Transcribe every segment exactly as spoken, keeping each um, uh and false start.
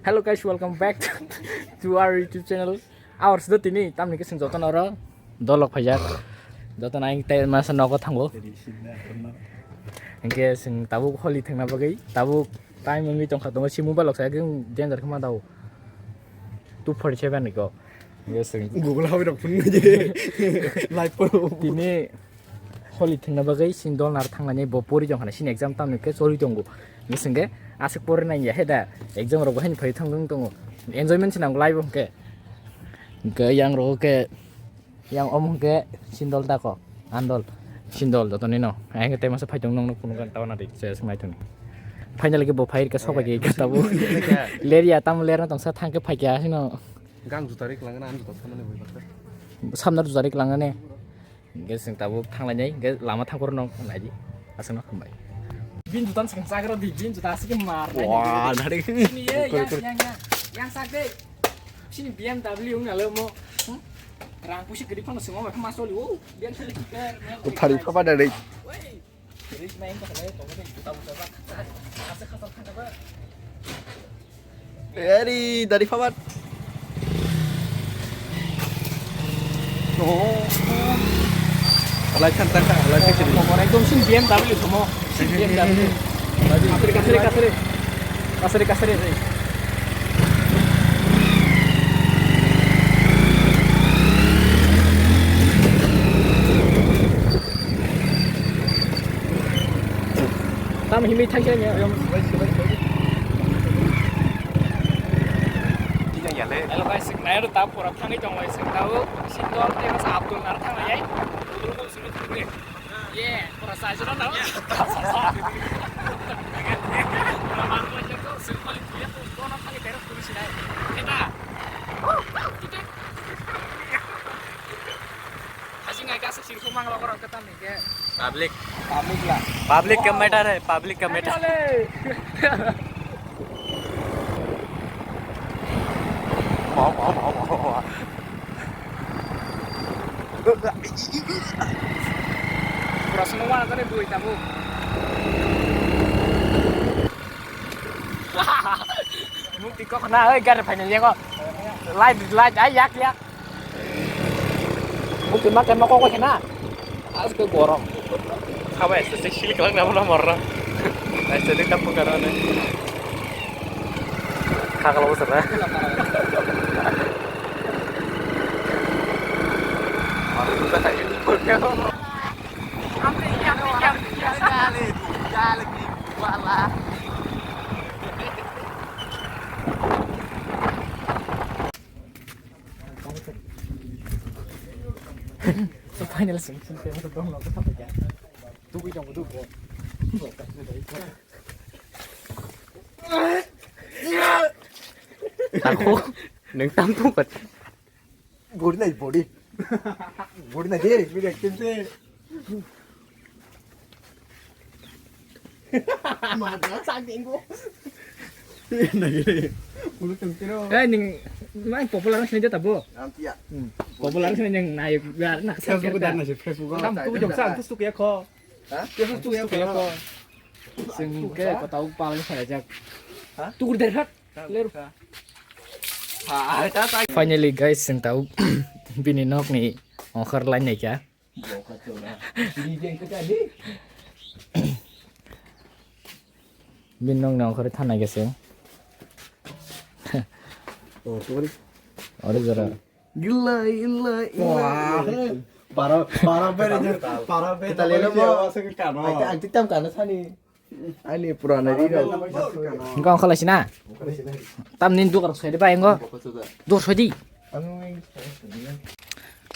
Hello guys, welcome back to our YouTube channel. Hours do tini tamni ke sing joto noro dolok phaijak. Joto nai tai masa nogo thango. Hingke sing tabuk holi thengna bagwi tabuk time wngwi tongkha tongo si mobile rok sa danger khama dao. Two forty seven ni go. Hingke sing Google hawi rok phun ngai. Live po. Tini holi thengna bagwi sini dol nar thanglainai bo pori tongkha sini exam tamni khe choli tongo. Hingke singke aswk pori nang ya he da exam rok bo haino phai thang tongo. Enjoyment se nango life o hingke. Hingke yang rok khe yang omo hingke sini dol tako andol sini dol joto nino. Hingke tei masa phai tong nong phunukha tao na ri se se mai tong. Finally khe bo phai rikha sok bai khe tabo. Ler ya tamo ler na tong sa thang khe phai kya sino. Gang juta rik langna an juta thamani bai bakha. Samnar juta rik langna ne. Hingke sing tabuk thanglainai, hingke lama thangkhor no naidi, aswkno hambai. Bin juta swkang chagra di, bin juta aswk mar. Wah, dari. Sini ye, yang, yang, yang, yang sak de. Sini B M W wng nalo mo. Hmm? Rang pusi gede phano swngo, ma soli, oh, B M W. Uthari phaba dari. Woi. Eri dari pabat. Oh. Alai than tang alai than. Ekdom sin B M W somo. Sin B M W. Kasari kasari kasari. Kasari kasari. Tam himwi thangkhe ya. Hello guys, sing nairo ta pura thangwi tong lai sing tao. Sindor te mas Abdul nar thang lai. Abdul ko sunu thangwi. Ye, pura sa jora na. Pura man ko je ko sing pali tuya ko kono thangwi tero puri sinai. Eta. Asing ai kasa sirko mang lo korang ketam ni ke. Public. Public lah. Public ka matter hai, public ka matter. Mau, mau, mau, mau, mau. Pura semua kan itu tamu. Nuk tikok na, oi, gar final ya kok. Light, light, ay, yak, yak. Mungkin makan mau kok kena. Aske borok. Khabai se se sil kelang na bola morra. Ai se de kapu karone. Khakalo bosra. So final solution te mo dong lo ko thapa ja. Tu ko jong du ko. Tako neng tam tu pat. Body na body. Body na de. Body active se. Madra sa dengo. Nagire. Ulu tengtiro. Eh, ning, mai popular sini jata bo. Ampia. Hmm. Popular sini yang naik biar nak Facebook dan nasi Facebook. Tam tu jong sa tu tu ya ko. Ha? Facebook tu ya ko. Sing ke kota upal ni saya jak. Ha? Tu der hat. Finally guys, sing tau bini nok ni ongkhor lain nai kya. Bini nok ni ongkhor thanai kya sing. Ori jora. Gila, gila, gila. Wah. Para, para bere, para bere. Kita lelo mo. Ang tikam kana sani. Ani purana ri rok. Engko ongkha laisina. Tamni dukar soi de bai engko. Dur soi di.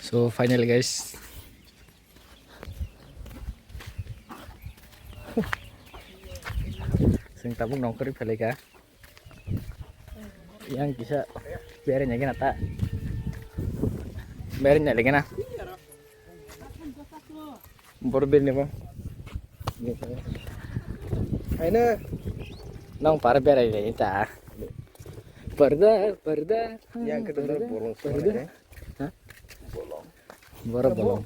So finally guys. Sing tabuk nongkhor phelaika. Yang kisa bere nyagi nata. Bere nyagi na. Bor bere ni ba. Aina. Nong par bere ni ta. Parda, parda. Yang kedua bolong semua. Ha? Bolong. Boro bolong.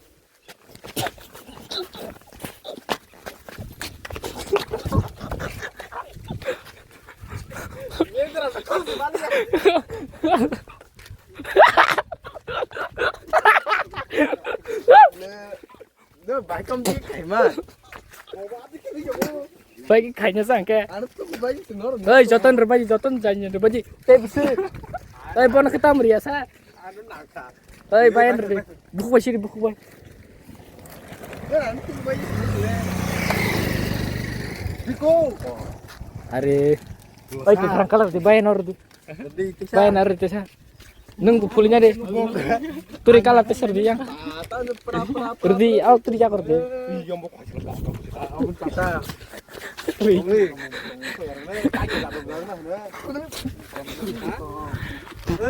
No, bai kom di kaima. Bai khaina sang ke. Ano tu bai tu nor. Oi, joton re bai, joton jani re bai. Te bisi. Oi, bono khitam riya sa. Ano nangka. Oi, bai re. Buku bai siri buku bai. Ano tu bai le. Biko. Are. Oi, ke khang kalar di bai nor di. Bai na rite sa. Nung bu phulinya de. Turi kala teser di yang. Rdi au turi jakor di.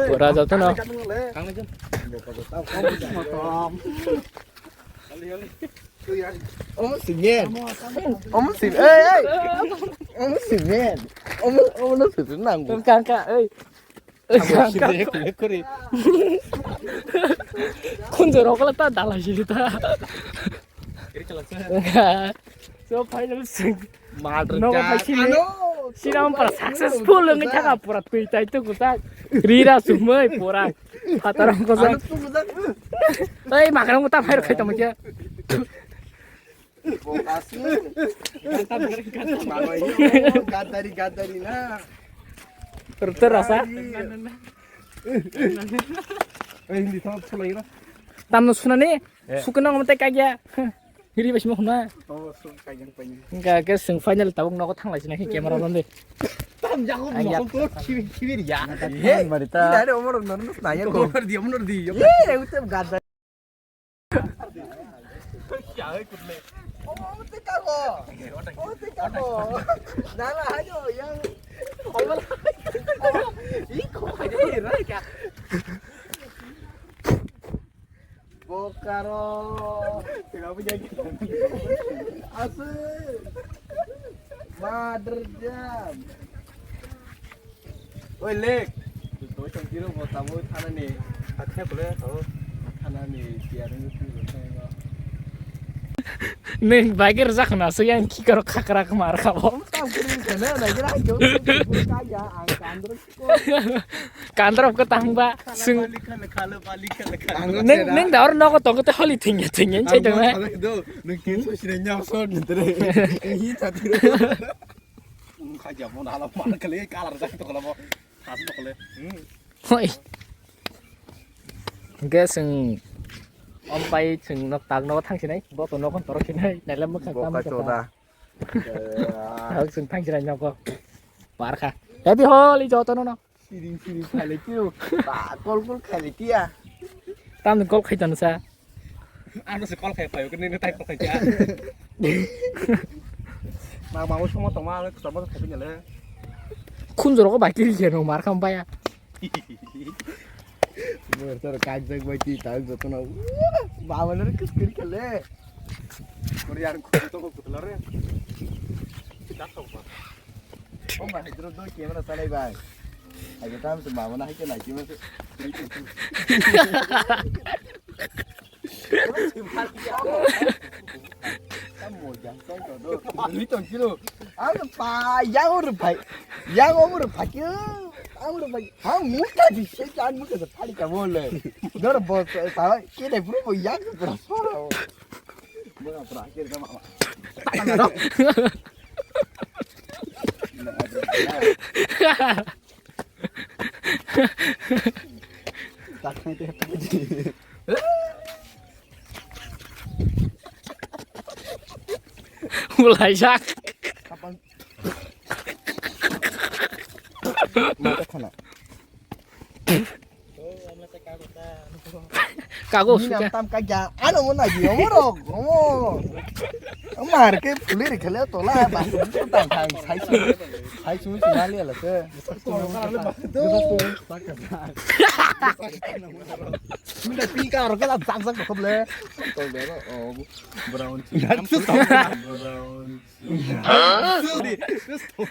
Pura jauh tuh no. Omo singen. Omo singen. Ei, ei. Omo singen. Omo, omo no singen nang. Kangka, ei. Kunjo rokla ta dala jili ta. So final sing. Madre. Nogo phai sini. Sinam para successful wngwi thaka pura twi tai tu kuta. Rira sumai pura. Phatarang kosa. Ei makarang ta phai khai tamo kya. Gadari gadari na. Rasa. Ei hindi thang pulai ra. Tamno sunani. Sukna ngomte kagya. Hiri basi mo huna. Oh, so kajang panya. Hingka ke sing final tabuk nogo thanglai sina hi camera on de. Tam jago mo ko khibi khibi ya. Mari ta. Dai omor nor nus na ya ko. Omor di omor di. Ye, utem gada. Ya hai kutle. Oh, te kago. Oh, te kago. Dala hayo yang. Iko hayo rai ka. Bokaro. Asu. Mother jam. Oi lek. Toi tong tiro bo tabo thanani. Akhya bole tabo. Thanani tiarung tu bo thango. Neng bagir jak na so yang kikar khakra kmar khabo. Tam kiri kana na gira jo. Kaya ang kandro. Kandrop ko tangba sing. Neng neng da or nogo tongo te holi thingya thingya chai tong na. Nung kinso sini nyam so ni tere. Hi tati. Khaja mo nalo mar kale kalar jak to kala mo. Has to kale. Hoi. Hingke sing ompai sing nok tak nogo thang sinai. Bo to nogo torok sinai. Naile mokha tamo choda. Hak sing thang sinai nogo. Par kha. Happy Holi joto no no. Siring siring khailai tio. Ba kol kol khailai tia. Tamni kol khai tano sa. Ano se kol khai payo kene ne tai kol khai tia. Ma ma usmo to ma le to ma khai nyale. Khunjoro ko bai kiri keno mar kham baya. Mo sar kajak bai ti ta joto na. Ba ma le kis kiri khale. Kori yar khunjoro ko kutla re. Kita to ba. Oma, hidro do camera salai bai. Ai tam se mama na hai ke nai camera. Ni tong kilo. Ang pa yang ur pai. Yang ur pai ke. Ang ur pai. Ha muka di se kan muka se pali ka bole. Dor bo sa ke dai bro bo yang bro. Muka pra ke mama. Mulai jak. Mata khana. Kago suka. Tam ka ja, ano mo na ji, omo rok, omo. Mar ke puli ri khale tola, ba, tam thang, sai su, sai su, su na le la se. Minta pink aro ke la zak zak ko le. Brown. Brown.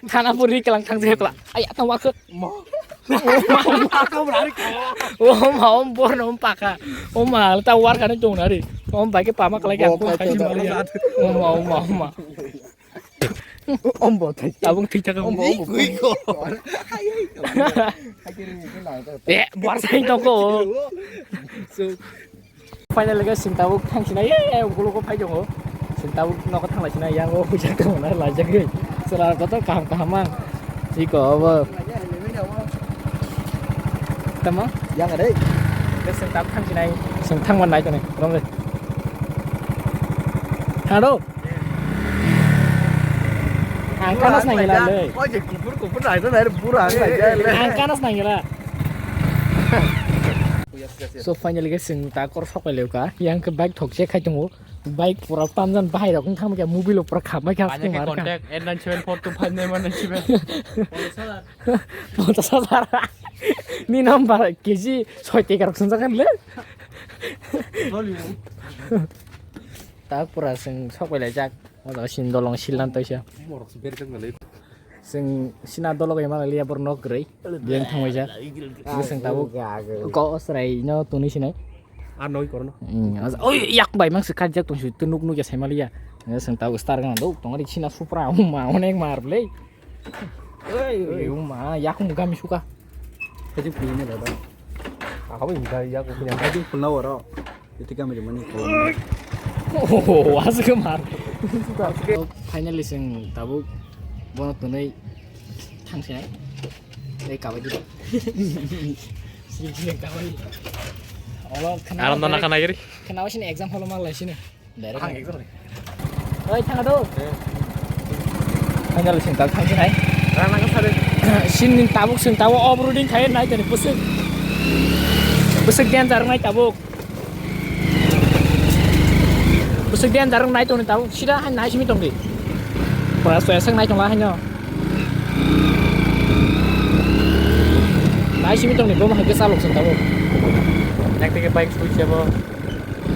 Thana puri kelang thang jekla. Ay, atang wakhe. Ma. Ma, ma, ma, ma, ma, ma. O ma, om bor no paka. O ma, ta war kane tong nari. Om bai ke pama kala ke. Bo aku ka khai chota. Mari ya. O ma, o ma, o ma. Ombo thai. Tabuk thik thak. Ombo, ombo. Iko, iko. Eh, buar sai toko. So, finally guys, sing tabuk thang sinai, eh, eh, ulo ko phai jongo. Sing tabuk noko thang lai sinai, yang o huja tong na lai jagri. Sera kotor kaham kaham ang. Iko obo. Tama? Yang ada. Guys, sing tabuk thang sinai. Sing thang man nai tone. Rom le. Hado. Ang kanas nang gila le. Oh, je kupur kupur nai to nai pura ang nai le. Ang kanas nang gila. So finally guys, sing ta kor sok pai leuka. Yang ke bike thok che khai tongo. Bike pura tamjan bahai rok thang ke mobile pura khap mai khap. Ani ke mar ka. Contact eight nine seven four two five nine one nine seven. Ponchas hajar. Ni number K G soi teka rok sung jakan le. Volume. Ta pura sing sok pai lai jak. Oda sin dolong silan to sia. Morok se berjak nalai. Sing sina dolok ema liya bor nok rei. Biang thangwai ja. Sing tabuk. Ko osrai no tuni sinai. Ar noi korno. Oi yak bai mang se kajak tong su tu nuk nuk ya sai maliya. Sing tabuk star gan do tong ri sina supra uma onek mar blei. Oi uma yak mu gami suka. Hajik pini ne dada. Ako ba inda yak mu yang hajik pulna waro. Iti kami di mani ko. Oh, asuk mar. Finally sing tabuk bono tunai thang sinai. Ei kabai di. Sing sing kabai. Olo khana. Aram dana khana giri. Khana sini exam holo mang lai sini. Direct. Ang exam. Oi thang do. Finally sing tabuk thang sinai. Rana ka sare. Sini tabuk sing tabuk off roading khai nai tani pusuk. Pusuk danger nai tabuk. Bwswk danger wng nai tongni tabuk sida hai nai simi tongdi. Pura soya sak nai tongla haino. Nai simi tongni bo hai khe chalok song tabuk. Yang tike bike switch abo.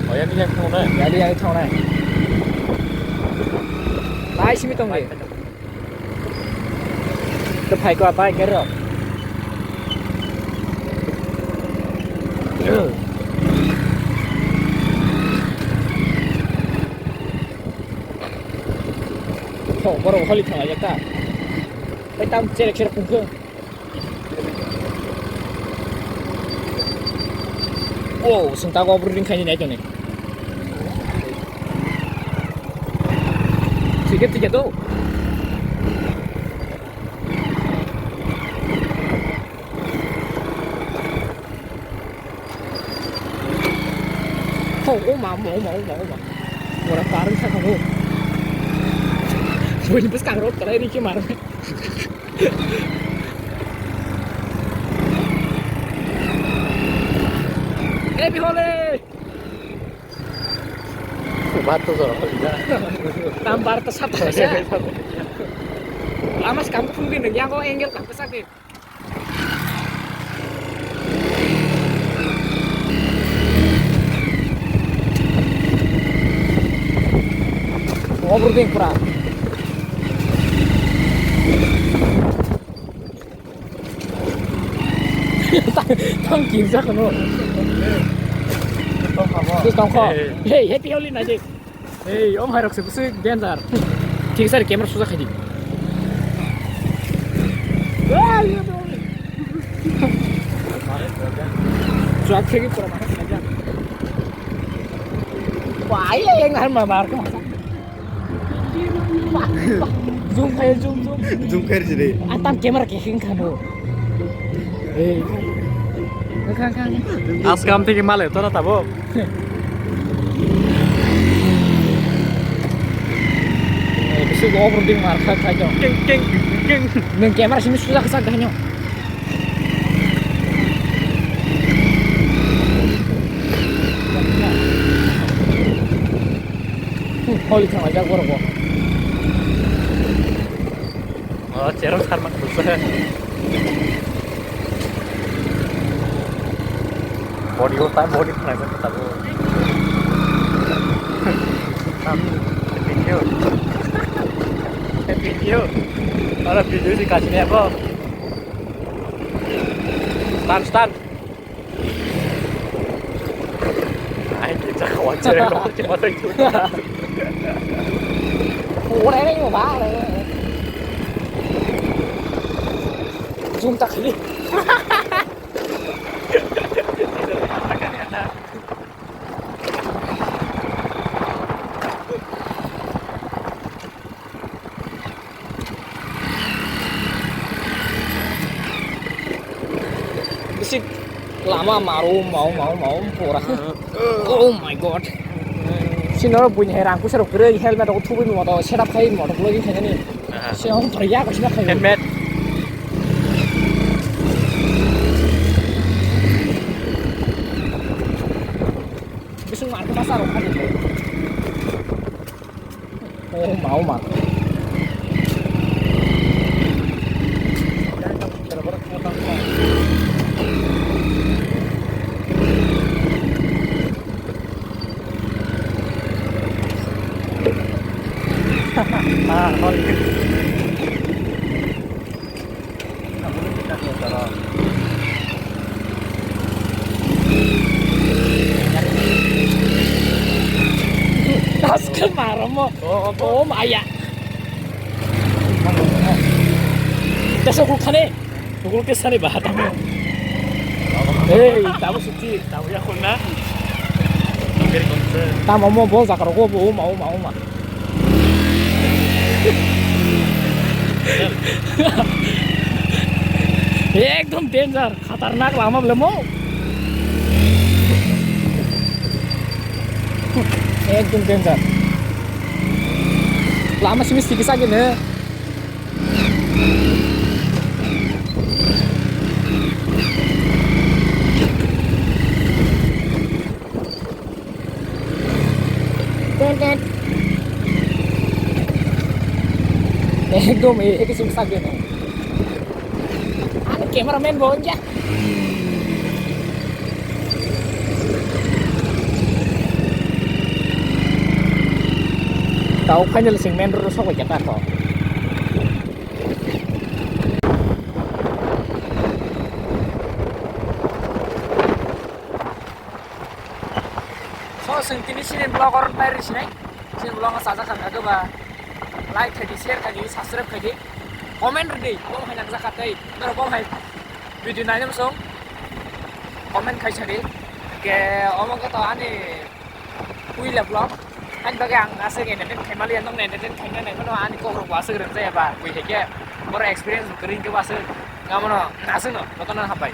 Oh yang yang thong nai. Yang yang thong nai. Nai simi tongdi. Ke phai ko apa kero. Tho borok holi thang ya ta. Pai tam cherek cherek kungkhe. Wow, sing tago bro ring khaini nai toni. Tiket tiket to. Oh, oh ma, oh ma, oh ma, oh ma. Ora parang sa kamu. Bui bus kang rot kara ini kimar. Happy Holi. Bato jora holi da. Tam bar to sat. Amas kam phung din yang ko engel kam sak din. Overthink pura. Tang kirja kono. Tong kho. Hey, happy Holi na je. Ei, om hai rok se bwswk danger. Thik sari camera suja khaidi. Chuak khegi pura ma khaja. Wai le yang har ma bar ko. Zoom khai zoom zoom. Zoom khai jire. Atam camera ke khing khano. Ei. Khang khang. Askam tiki male to na tabo. Bisi go over ding mar kha kha jo. Keng keng keng. Nung camera sini suja kha kha nyo. Holi thang ajak borok bo. Oh, cherok sarma khulsa. Body o ta body khna sa ta bo. Video. Video. Ora video si kasih apa? Stand, stand. Ai, kita khawa chere lo, chere lo. Ora ini mau balik. Zoom ta khali. Bisi lama maru mau mau mau pura. Oh my god. Sino buini hai rang kusaro kwrwi helmet rok thubui moto setup khai moto blogging khainani. Aha. Sino tor ya ko sino khai. Helmet. Bising mar ko masa rok khai. Oh, mau mah. Ah, hol. Aske maromo. Oh, oh, oh. Oh, maya. Tesa kukhane. Tukul ke sani bahat amo. Hey, tamu suci. Tamu ya khuna. Very concern. Tamu mo bo zakar ko bo uma, uma, uma. Ekdom danger, khatarnak lama bole mo. Ekdom danger. Lama simi sikisa gini. Ten, ten. Ekdom, e, e, kisim sak de. Ani cameraman bo ya. Tao final sing main road sok ya ta ko. So, chwng tini chini vlog oro nai rw sinai. Chini vlog no chajak kha khe ba like khai di, share khai di, subscribe khai di, comment rw di. Bom hai nang jak kha tei. Norok bom hai video nai nang song comment khai sa di. Ke omo khe to ani puila vlog. Ani bagwi ang aswk entertain khai mali, nokno entertain khai nai phano ani kok rok bo aswk rwngjak ya ba. Bui hai khe boro experience bo kwrwi hwnkhe bo aswk. Ngamono aswk no, jotono hambai.